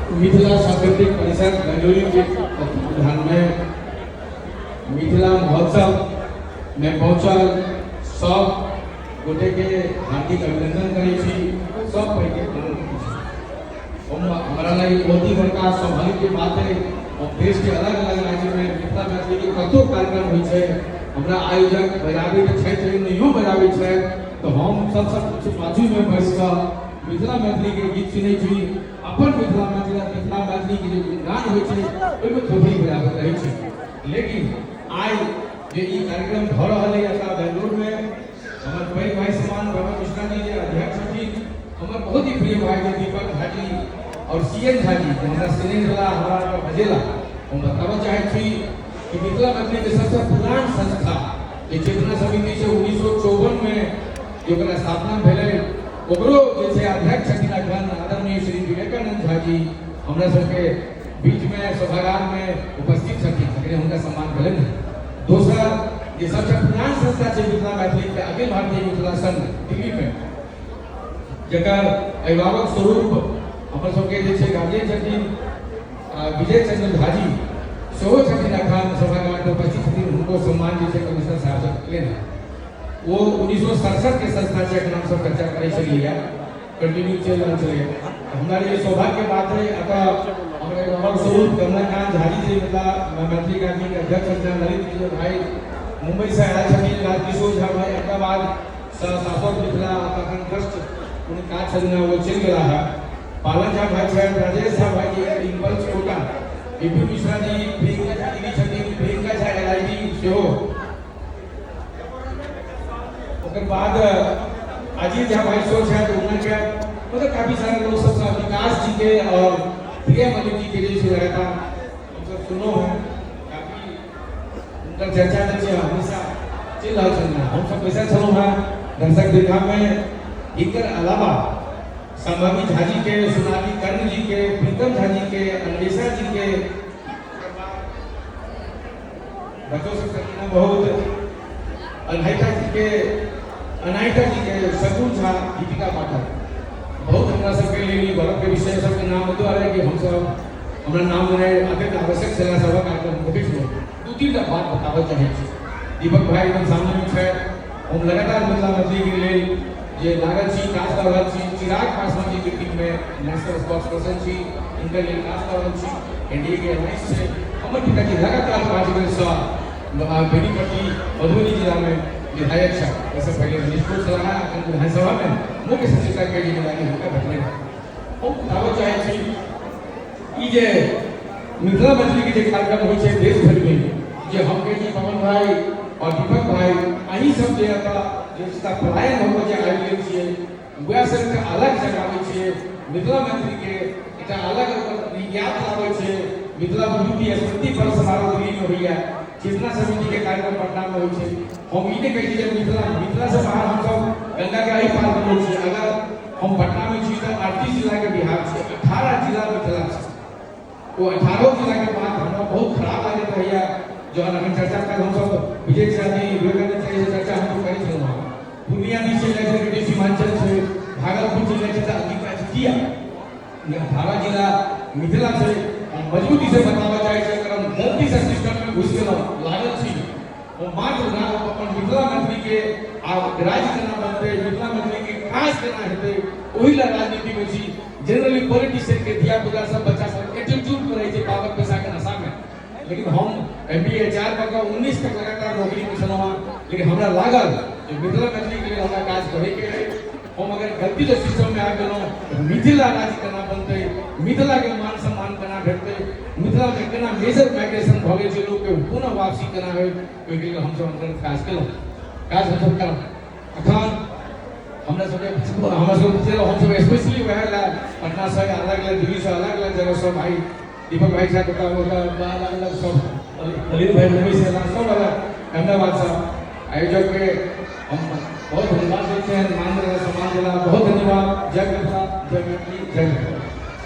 मिथिला सांस्कृतिक परिषद बेंगलुरु के तत्वावधान में मिथिला महोत्सव में पहुंचल सब गोटे के हार्दिक अभिनंदन करै छी, सब पैघ के प्रणाम करै छी। हम हमरा लागि बहुत ही बड़का सौभाग्य के बात है, हम देश के अलग अलग राज्य में मिथिला मैथिली के कतो कार्यक्रम होइ छै, हमरा आयोजक बजाबै के छथि, नहियो बजाबै छै तऽ हम सबसँ पाछू में बैस कऽ मिथिला मैथिली के गीत सुनै छी। अपन मिथिला मैथिली, मिथिला मैथिली के जे गुणगान होइ छै ओहिमे थोपड़ी बजाबैत रहै छी। लेकिन आइ जे ई कार्यक्रम भऽ रहल अइ एतऽ बेंगलुरुमे, हमर पैघ भाई समान रमन मिश्रा जी जे अध्यक्ष छथिन, हमर बहुत ही प्रिय भाई जे दीपक झा जी और सी एन झा जी जे हमरा स्नेह देला, हमरा एतऽ बजेला। हम बताबऽ चाहै छी कि मिथिला मैथिली के सबसँ पुरान संस्था जे चेतना समिति छै, 1954 में जे ओकर स्थापना भेलै, ओकरो जे छै अध्यक्ष छथिन अखन आदरणीय श्री विवेकानंद झा जी हमरा सबके बीचमे सभागारमे उपस्थित छथिन, अखने हुनका सम्मान भेलनि। दोसर जे सबसँ पुरान संस्था छै मिथिला मैथिलीके, अखिल भारतीय मिथिला संघ दिल्लीमे, जकर अभिभावक स्वरूप हमर सबके जे छै गार्जियन छथिन विजय चंद्र झा जी सेहो छथिन, अखन सभागारमे उपस्थित छथिन, हुनको सम्मान जे छै कमिश्नर साहब सब केलनि। वो 1967 के संस्था छै, अखन हमसब चर्चा करै छलियै, कंटिन्यू चलि रहल छलैए। हमरा लिए सौभाग्य के बात है, अतः हमर अभिभावक स्वरूप कमलाकांत झाजी जी मिथिला मैथिली अकादमी के अध्यक्ष छथिन, ललित जी भाई मुंबई से आयल छथिन, राजकिशोर झा भाई अहमदाबाद से, शाश्वत मिथिला तखन ट्रस्ट कोनो काज छथिन वो चलि गेला है, पालन झा भाई छथि, राजेश झा भाई जी इम्पल्स कोटा, विपुल मिश्रा जी, प्रियंका झा दीदी छथिन, Priyanka Jha L I B सेहो, ओकर बाद अजीत झा भाई सेहो छथि, हुनका मतलब काफी सारे लोग सब, विकास जी के और प्रिया मलिक जी के जे छै लगातार हमसब सुनलहुँ हेँ, काफी हुनकर चर्चा जे छै हमेशा चलि रहल छल। हमसब बैसल छलहुँ हेँ दर्शक दीर्घामे। हिनकर अलावा संभवी झा जी के, सोनाली कर्ण जी के, प्रीतम झा जी के, अन्वेषा जी के, बच्चों से करीना बहुत, अनाहिता जी के, अनाहिता जी के, शकुन झा, दीपिका पाठक, बहुत हमरा सबके लेल ई गर्व के विषय। सबके नाम दुआरे कि हमसब हमरा नाम लेनाइ अत्यंत आवश्यक छलै। सबक कार्यक्रम देखै छलहुँ, दू तीन टा बात बताबऽ चाहै छी। दीपक भाई एकदम सामनेमे छै। हम लगातार मिथिला मैथिलीके लेल जे लागल छी, काज कऽ रहल छी। चिराग पासवान जीके टीममे नेशनल स्पोर्ट्स पर्सन छी, हिनकर लेल काज कऽ रहल छी। एनडीए के अलायंस छै। हमर पिताजी लगातार 5 बेरसँ बेनीपट्टी मधुबनी जिलामे विधायक छथि। एहिसँ पहिले मिनिस्टर छलाह, एखन विधानसभामे मुख्य सचेतकके जिम्मेदारी हुनका भेटलनि। हम बताबऽ चाहै छी ई जे मिथिला मैथिलीके जे कार्यक्रम होइ छै देश भरिमे, जे हम कहै छी पवन भाई और दीपक भाई, अहीं सब जे एतऽ जे पलायन हो कऽ जे आबि गेल छियै, वएह सब एकटा अलग जगाबै छियै मिथिला मैथिलीके, एकटा अलग याद लाबै छै। मिथिला विभूति स्मृति पर्व समारोह दिल्लीमे होइए, चेतना समितिके कार्यक्रम पटनामे होइ छै। हम ई नहि कहै छी जे मिथिला मिथिलासँ बाहर, हमसब गंगाके एहि पारके लोक छी। अगर हम पटनामे छी तऽ 38 जिलाके बिहार छै, 18 जिला मिथिला छै। ओ 18 जिलाके बात हमरा बहुत खराब लागैत रहैए। जहन अखन चर्चा काल हमसब विजय झा जी, विवेकानंद झा जी चर्चा हमसब करै छलहुँ हँ, पूर्णिया दिस चलि जाइ छै, सीमांचल छै, भागलपुर चलि जाइ छै तऽ अंगिका छै। किया 18 जिला मिथिला छै? हम मजबूती से बताबऽ चाहै छी, अगर हम गलती से सिस्टम में घुसि गेलहुँ, लागल छी हम मात्र ना अपन मिथिला मैथिली के आब राज्य केना बनतै, मिथिला मैथिली के काज केना हेतै, ओहि लए राजनीति में छी। जनरली पॉलिटिशियन के धिया पुता सब, बच्चा सब एटीट्यूड पर रहै छै पावर पैसा के नशा में। लेकिन हम एम बी ए चार कऽ कऽ 19 तक लगातार नौकरी में छलहुँ हँ, लेकिन हमरा लागल जे मिथिला मैथिली के लेल हमरा काज करैके अइ। हम अगर गलती से सिस्टम में आबि गेलहुँ तऽ मिथिला राज्य केना बनतै, मिथिला के मान सम्मान केना भेटतै, मिथिला में केना मेजर माइग्रेशन भऽ गेल छै लोकके, पुनः वापसी केना होइ, ओहिके लेल हमसब अनवरत काज केलहुँ, काज हमसब केलहुँ। अखन हमरा सबके हमसब स्पेशली वएह लए पटनासँ अलग अलग, दिल्लीसँ अलग अलग जगहसँ, भाई दीपक भाई साहब ओतऽ अलग अलग सब, ललित भाई मुंबई से, सब अलग अहमदाबादसँ आयोजकके हम